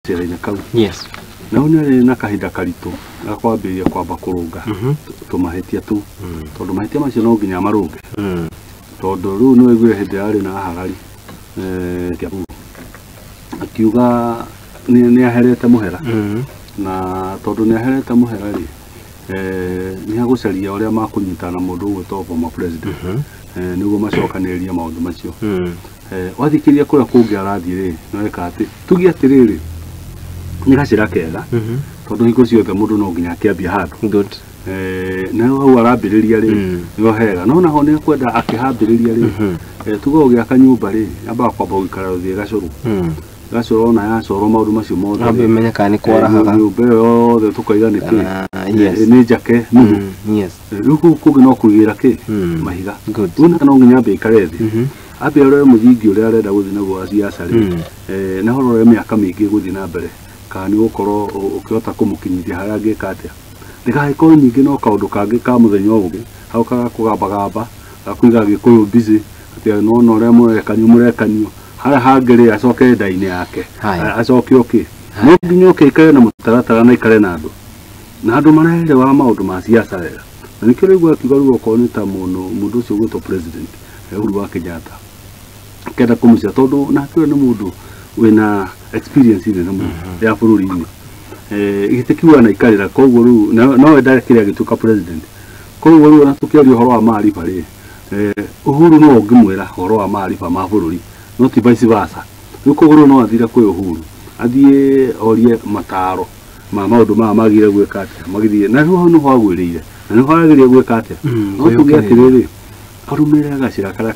Gacĩra-inĩ kau. Yes. Na hau nĩ arĩ na kahinda karitũ ga kwambĩrĩria kwamba kũrũnga tũmahĩtia tu, tondũ mahĩtia macio no nginya marũnge, tondũ rĩu nĩ waiguire hĩndĩ yarĩ na Harari Kiambu, akiuga nĩ aherete mũhera, na tondũ nĩ aherete mũhera rĩ, nĩ agũcaria ũrĩa makũnyitana na mũndũ ũgwĩtwo former president, nĩguo macokanĩrĩrie maũndũ macio. Wathikĩrĩria kũrĩa kũngĩ arathiĩ rĩ, nĩweka atĩ tuge atĩrĩrĩ, nĩ gacĩra kega, tondũ hingo ciothe mũndũ no nginya akĩambia handũ. Good. Na hau arambĩrĩria rĩ, nĩho hega, no naho nĩ ekwenda akĩhambĩrĩria rĩ, tuge ũgĩaka nyũmba rĩ, yambaga kwamba gũikara rũthiĩ gacũrũ gacũrũ, ona yacorwo maũndũ macio mothe Ambe rĩ, menye kana nĩ kwarahaga. Nyũmba ĩyo yothe tũkaiga nĩ kĩ? Yes. Nĩ njake nuthu. Yes. Rĩu kũu kũngĩ no kũigĩra kĩ? Mahiga. Good. Rĩu no nginya ambe aikare thĩ, ambe arore mũthingi ũrĩa arenda gũthiĩ naguo wa ciaca rĩ, na arore mĩaka mĩingĩ gũthiĩ na mbere kana nĩ gũkorwo ũkĩhota kũmũkinyithia harĩa angĩka atĩa, ndĩgagĩkorwo ningĩ no kaũndũ kangĩ ka mũthenya ũngĩ hau kaga kũgambagamba gakũiga Gĩkũyũ busy atĩ nona ũrĩa mũrekanio mũrekanio harĩa hangĩ rĩ, acoke nda-inĩ yake. Haya. Acoke oke no nginya oke aikare na mũtaratara na aikare na andũ, na andũ maraerewa maũndũ ma siasa wega, na nĩkĩo rĩu akiuga rĩu okorwo nĩ ta mũndũ ũcio ũgwĩtwo president Uhuru wa Kenyatta kenda kũmũcia, tondũ nake ũyũ nĩ mũndũ wĩna experience nene mũno ya bũrũri-inĩ, gĩtĩ kĩu anaikarĩra, koguo rĩu no we ndakĩrĩ agĩtuĩka president, koguo rĩu ona tũkĩaria ũhoro wa maariba rĩ, Uhuru no ũngĩmwĩra ũhoro wa maariba ma bũrũri, no ti vice versa. Rĩu koguo rĩu no athire kwĩ Uhuru, athiĩ orie mataro ma maũndũ maya magire gwĩka atĩa magĩthiĩ, na rĩu hau nĩho agwĩrĩire na nĩho agĩrĩire gwĩka atĩa. No tuge atĩrĩrĩ, arũmĩrĩre gacĩra karĩa.